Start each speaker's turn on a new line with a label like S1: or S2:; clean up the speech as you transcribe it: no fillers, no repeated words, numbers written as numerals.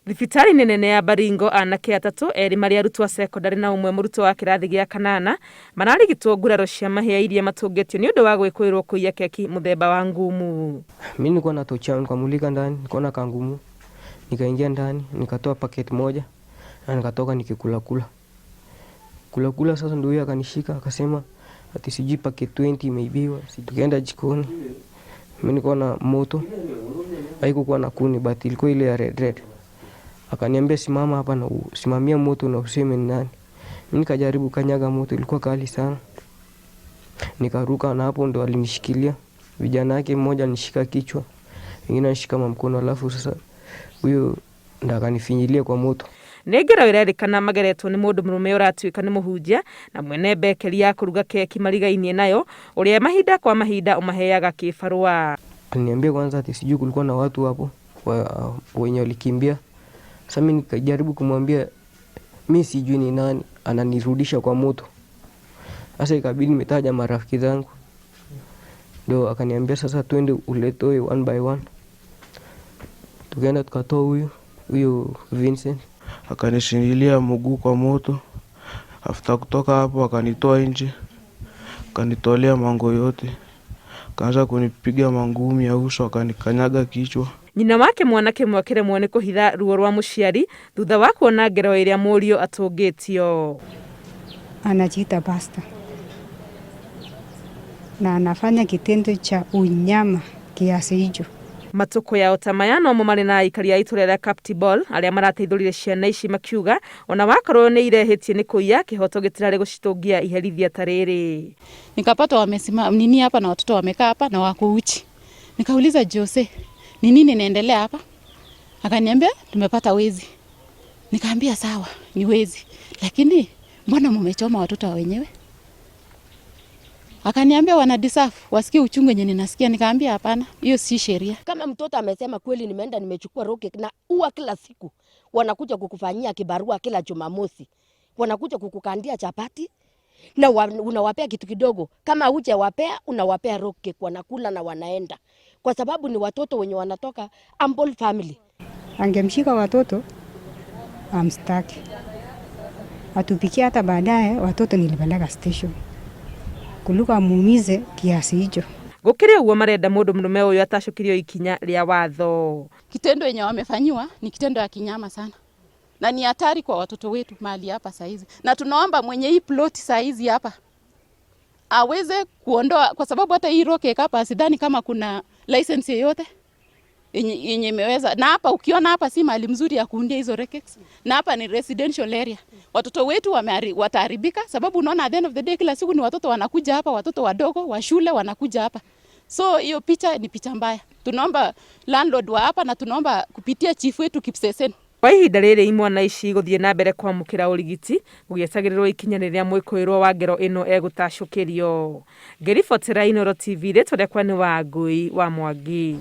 S1: Thibitarĩ-inĩ nene ya Baringo anake atatũ, erĩ marĩ arutwo a cekondarĩ na ũmwe mũrutwo wa kĩrathi gĩa kanana, mararigitwo nguraro cia mahĩa iria matũngĩtio nĩ ũndũ wa gwĩkũĩrwo kũiya keki mũthemba wa ngumu.
S2: Mi nilikuwa na tochi yangu nikamulika ndani, nikaona kangumu, nikaingia ndani nikatoa packet moja na nikatoka nikikula kula kula kula. Sasa ndio huyo akanishika akasema ati sijui packet 20 imeibiwa. Si tukaenda jikoni, mi nilikuwa na moto, haikukuwa na kuni but ilikuwa ile ya red red. Akaniambia simama hapa na usimamia moto na useme ni nani. Mi nikajaribu kanyaga moto, ilikuwa kali sana, nikaruka na hapo ndo alinishikilia. Vijana yake mmoja alinishika kichwa, wengine anishika mkono, alafu sasa huyo ndo akanifinyilia kwa moto.
S1: Nĩ ngero ĩrerĩkana mageretwo nĩ mũndũ mũrũme ũratuĩka nĩ mũhunjia na mwene bekeri ya kũruga keki marigainie nayo, ũrĩa mahinda kwa mahinda ũmaheaga kĩbarũa.
S2: Aliniambia kwanza ati sijui kulikuwa na watu hapo wenye walikimbia. Sasa mi nikajaribu kumwambia mi sijui ni nani, ananirudisha kwa moto. Sasa ikabidi nimetaja marafiki zangu, ndio akaniambia sasa twende uletoe one by one. Tukaenda tukatoa huyu huyo Vincent.
S3: Akanishindilia mguu kwa moto. After kutoka hapo akanitoa nje, akanitolea manguo yote, akaanza kunipiga mangumi ya uso, akanikanyaga kichwa.
S1: Nyina wake mwanake ũmwe akĩremwo nĩ kũhitha ruo rwa mũciari thutha wa kuona ngero ĩrĩa mũriũ atũngĩtio.
S4: Anajiita pasta na anafanya kitendo cha unyama kiasi hicho.
S1: Matukũ ya ta maya nomo marĩ na aikari a itũra rĩa Kaptibol arĩa marateithũrire ciana ici makiuga ona wakorwo nĩ irehĩtie nĩ kũiya, kĩhoto gĩtirarĩ gũcitũngia iherithia ta rĩrĩ.
S5: Nikapata wamesimama nini hapa na watoto wamekaa hapa na wako uchi. Nikauliza Jose, ni nini inaendelea hapa? Akaniambia tumepata wezi. Nikaambia sawa, ni wezi, lakini mbona mmechoma watoto wa wenyewe? Akaniambia wana deserve wasikie uchungu yenye ninasikia. Nikaambia hapana, hiyo si sheria.
S6: Kama mtoto amesema kweli, nimeenda nimechukua rocket, na huwa kila siku wanakuja kukufanyia kibarua kila Jumamosi, wanakuja kukukandia chapati na unawapea kitu kidogo. Kama hujawapea unawapea rocket, wanakula na wanaenda, kwa sababu ni watoto wenye wanatoka humble family.
S4: Angemshika watoto amstaki, atupikie hata baadaye. Watoto nilipeleka station kuliko amuumize kiasi hicho.
S1: Gũkĩrĩ ũguo marenda mũndũ mũrũme ũyũ atacũkĩrio ikinya rĩa watho.
S5: Kitendo yenye wamefanyiwa ni kitendo ya kinyama sana na ni hatari kwa watoto wetu mahali hapa saizi, na tunaomba mwenye hii plot saizi hapa aweze kuondoa, kwa sababu hata hii rock hapa sidhani kama kuna license yoyote yenye imeweza. Na hapa ukiona hapa si mahali mzuri ya kuundia hizo rackets, na hapa ni residential area. Watoto wetu wataharibika, sababu unaona at the end of the day kila siku ni watoto wanakuja hapa, watoto wadogo wa shule wanakuja hapa, so hiyo picha ni picha mbaya. Tunaomba landlord wa hapa na tunaomba kupitia chief wetu Kipsesen.
S1: Kwa ihinda rĩrĩ imwana ici gũthiĩ na mbere kwamũkĩra ũrigiti gũgĩetagĩrĩrwo ikinya rĩrĩa mwĩkũĩrwo wa ngero ĩno egũtacũkĩrio. Ngĩribotera Inooro TV, rĩtwa rĩakwa nĩ Wangui wa Mwangi.